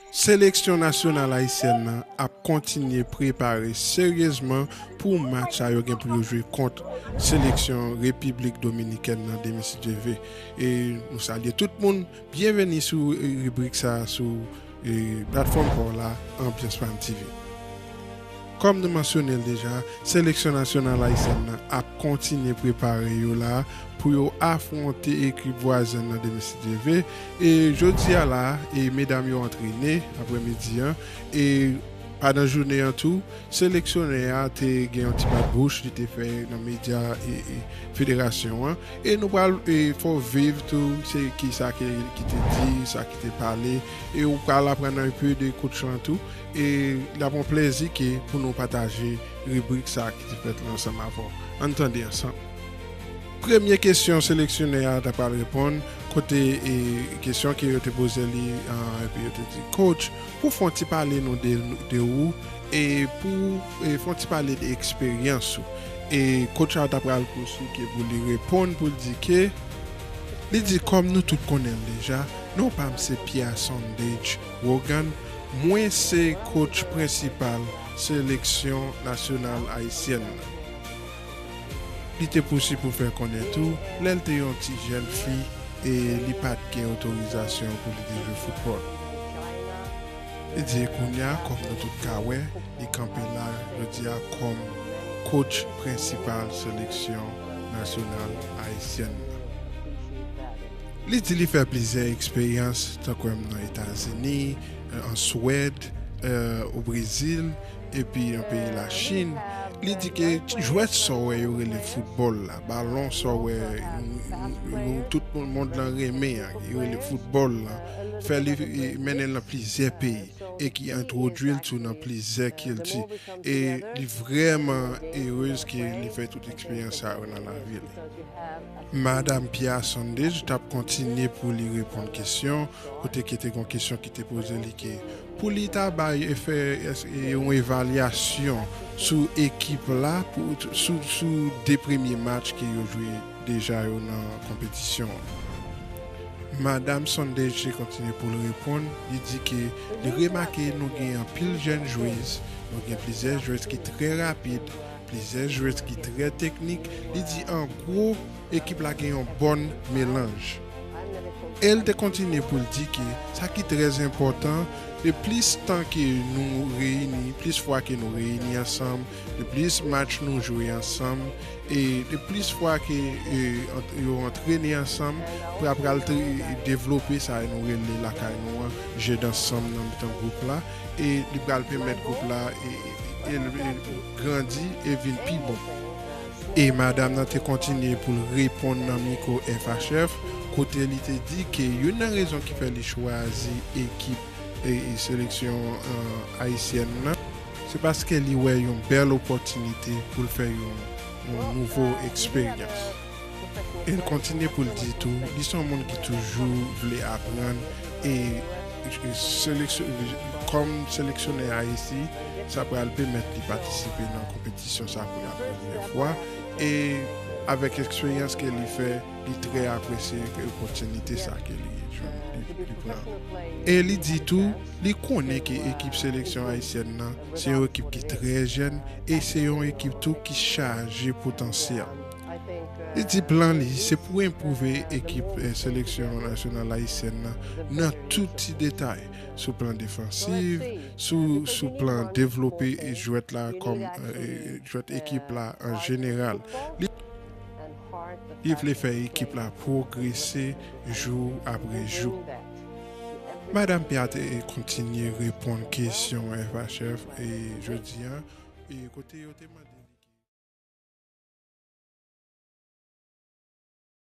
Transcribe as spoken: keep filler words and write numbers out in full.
Seleksyon nasyonal ayisyèn nan ap kontinye prepare seryezman pou match sa yo gen pou yo jwe kont seleksyon Repiblik Dominikèn nan demen si Dye vle. E nou salye tout moun, byenveni sou, e, ribrik sa sou, e, platfòm pa w la, Anbyans Prime T V. Kòm nou mansyone l deja, seleksyon nasyonal ayisyèn nan ap kontinye prepare yo la pou yo afwonte ekip vwazen nan demen si Dye vle. E jodi a la, e medam yo antrene aprèmidi an, e pandan jounen an tou, seleksyonè a te gen yon ti bat bouch li te fè nan medya, e, e federasyon an. E nou pral, e, fè w viv tou, se ki sa ke, ki te di, sa ki te pale. E ou pral aprann un peu de coach lan tou. E l ap yon plezi ke pou nou pataje ribrik sa ki te fèt la ansanm avè w. Ann tande ansanm. Premye kesyon seleksyonè a ta pral reponn, kote, e, kesyon ke yo te poze li, an, epi yo te di, Coach, pou fè yon ti pale nou de, de ou, e pou, e, fè yon ti pale de eksperyans ou. E coach la ta pral pouswike pou li reponn, pou l di ke, li di, kòm nou tout konnen l deja, non pa m se Pierre Sandage Wogan, mwen se coach prensipal seleksyon nasyonal ayisyèn nan. Li te pouswit pou fè konnen tou, lè l te yon ti jèn fi e li pa t gen otorizasyon pou li te jwe foutbòl. Li di, e kounye a, kòm nou tout ka wè, li kanpe la jodi a kòm coach prensipal seleksyon nasyonal ayisyèn nan. Li di li fè plizyè eksperyans, tankou nan Etazini, an Swèd, o Brezil, epi nan peyi Lachin. Li di ke jwèt sa w wè yo rele foutbòl la, balon sa w wè, nou, nou, tout moun, mond lan renmen an, yo rele foutbòl la, fè li, e, mennen l nan plizyè peyi e ki entwodui l tou nan plizyè kilti. E li vrèman erez ke li fè tout eksperyans sa yo nan lavi li. Madam Pierre Sandage t ap kontinye pou li reponn kesyon, kote ke te gen kesyon ki te poze li ke pou li ta bay e fè, e, yon evalyasyon sou ekip la, pou, sou, sou de premye match ke yo jwe deja yo nan konpetisyon an. Madam Sandage te kontinye pou l reponn, li di ke li remake nou gen anpil jèn jwez, nou gen plizyè jwez ki trè rapid, plizyè jwez ki trè teknik. Li di an gwo, ekip la gen yon bòn melanj. E l te kontinye pou l di ke sa ki trè enpòtan, le plis tan ke nou reyini, plis fwa ke nou reyini ansanm, le plis match nou jwe ansanm, e le plis fwa ke, e, ant-, yo antrene ansanm, pou apral tre-, devlope sa nou rele lakay nou an, jeu d'ensemble nan mitan gwoup la, e li pral pèmèt gwoup la, e, e, e, e grandi e vin pi bon. E madanm nan te kontinye pou l reponn nan mikwo F H F, kote li te di ke youn nan rezon ki fè li chwazi ekip, e, e seleksyon, e, ayisyèn nan, se paske li wè yon bèl opòtinite pou l fè yon, yon nouvo eksperyans. E l kontinye pou l di tou, li se yon moun ki toujou vle aprann e, e seleksyon, kòm seleksyonè Ayiti, sa pral pèmèt li patisipe nan konpetisyon sa pou la premyè fwa. E avèk eksperyans ke li fè, li trè apresye ke opòtinite sa ke li jwenn, li, li pran. E li di tou, li konnen ke ekip seleksyon ayisyèn nan, se yon ekip ki trè jèn e se yon ekip tou ki chaje potansyèl. Li di plan li, se pou enpwouve ekip, e, seleksyon nasyonal ayisyèn nan, nan tout ti detay, sou plan defansiv, sou, sou plan devlope e jwèt la kòm, e, jwèt ekip la an jeneral. Li, li vle fè ekip la pwogrese jou apre jou. Madanm Pierre te kontinye reponn kesyon F H F e jodi a, e kote yo te mande